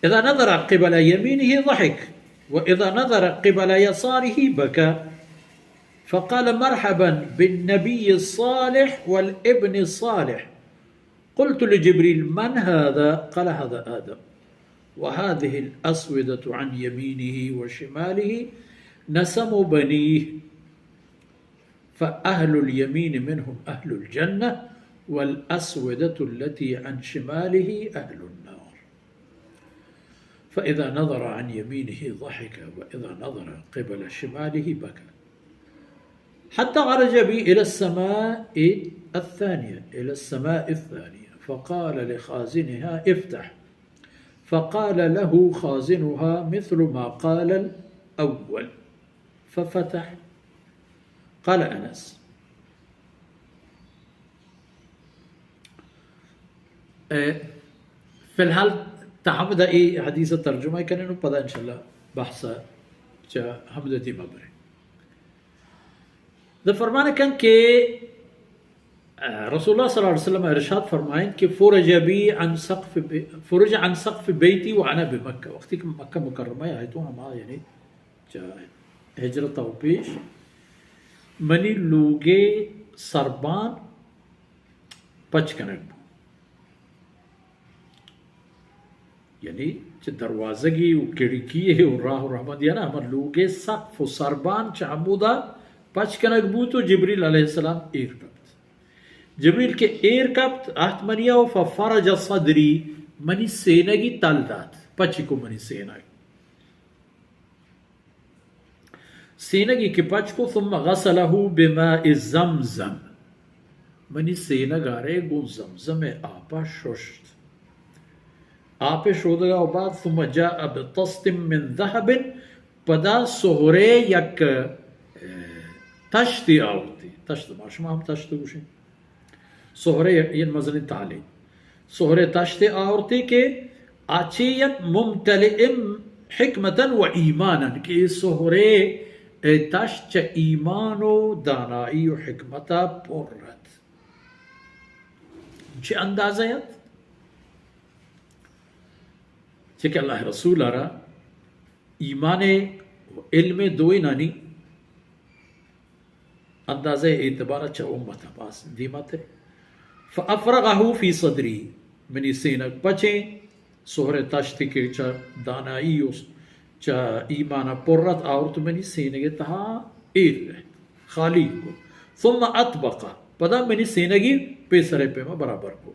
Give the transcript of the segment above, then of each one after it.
إذا نظر قبل يمينه ضحك، وإذا نظر قبل يساره بكى، فقال: مرحبا بالنبي الصالح والابن الصالح. قلت لجبريل: من هذا؟ قال: هذا آدم، وهذه الأسودة عن يمينه وشماله نسم بنيه، فأهل اليمين منهم أهل الجنة، والأسودة التي عن شماله أهل النار. فإذا نظر عن يمينه ضحك، وإذا نظر قبل شماله بكى. حتى عرج بي إلى السماء الثانية، إلى السماء الثانية، فقال لخازنها: افتح. فقال له خازنها مثل ما قال الأول، ففتح. قال أنس. اے، فی الحال تا ہمدا اے حدیث ءِ ترجمہ کنیں و پدا انشاءاللہ بحث ءَ چہ ہمدا دیما بریں. دا فرمان کن کہ، اے، رسول اللہ صلی اللہ علیہ وسلم ارشاد فرمائیں کہ فرج بی عن سقف بی-، فرج عن سقف بیتی وانا بمکہ، وقتی کہ مکہ مکرمہ ءَ آئے تو ہما، یعنی چہ ہجرت ءَ پیش منی لوگ ءِ سربان پچ کنگ بو. یعنی چہ دروازگی و کھڑکی و راہ و رہبند، یعنی ہما لوگ ءِ سقف و سربان چہ ہمودا پچ کنگ بوت و جبریل علیہ السلام ایر کپت. جبریل کہ ایر کپت، اہت منی ءَ و ففرج صدری، منی سینگی تل دات، پچی کو منی سینگ. سینگی کہ پچ کو، ثم غسله بماء زمزم، منی سینگ ءَ را گوں زمزم ءِ آپ ءَ ششت. آپ ءِ شودگ ءَ بعد، ثم جاء بطست من ذهب، پدا سہرے یک، اے، تشتے آورتی. تشت، ما شما ہم تشت گوشیں. سہرے یک مزنیں تالے. سہرے تشتے آورتی کہ آچے یک ممتلئ حکمتا و ایمانا، کہ اے سہرے، اے تشت چہ ایمان و دانائی و حکمتا پر ات. چہ اندازہ ات؟ چہ کہ اللہ رسول ءَ را ایمان و علم دوئینانی اندازہ اعتبار چہ امت باز دیماتر. فافرغه فی صدری، منی سینگ پچیں، سہرے تشتے کہ چہ دانائی و چہ ایمان پر ات، آورت منی سینگ تہا ایر، خالی کو. ثم اطبق، پدا منی سینگی پیسرے پیما برابر کو.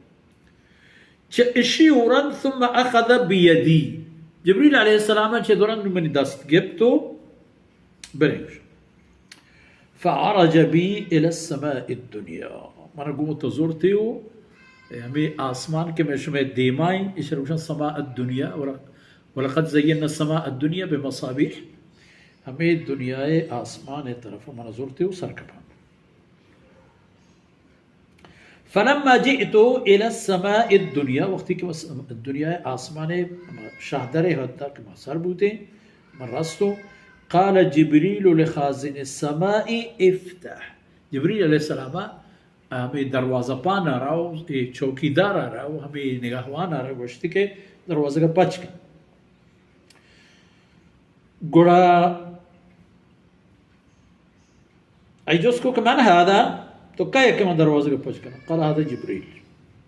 چہ اشی اورند، ثم اخذ بیدی، جبریل علیہ السلام چہ درند منی دست گپت و بریں. فعرج بی الی السماء الدنیا، من گوں تو زرتے و ہمے آسمان کہ میں شمے دیمائیں، اشرا گوشن سماء الدنیا، ول-، ولقد زینا السماء الدنیا بمصابیح، ہمے دنیائے آسمان طرف من زرتے و سرکپان. فلما جئت الی السماء الدنیا، وقتی کہ بس دنیا آسمان شہدرے حد تک ما سر بوتیں، من رستوں، قال جبریل لخازن السماء افتح، جبریل علیہ السلام ہمیں دروازہ پان ءَ را و اے چوکیدار ءَ را و ہمیں نگہوان ءَ را گوشتی کہ دروازہ پچ کن. گڑا آئی جست کو کہ من هذا، تو کئے کہ من دروازگ پچ کناں؟ قال هذا جبریل.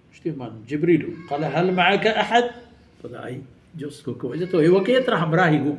گوشتی من جبریل. قال هل معك احد؟ پدا آئی جست کو کہ واجہ تو ایوکے ترا ہمراہی گو؟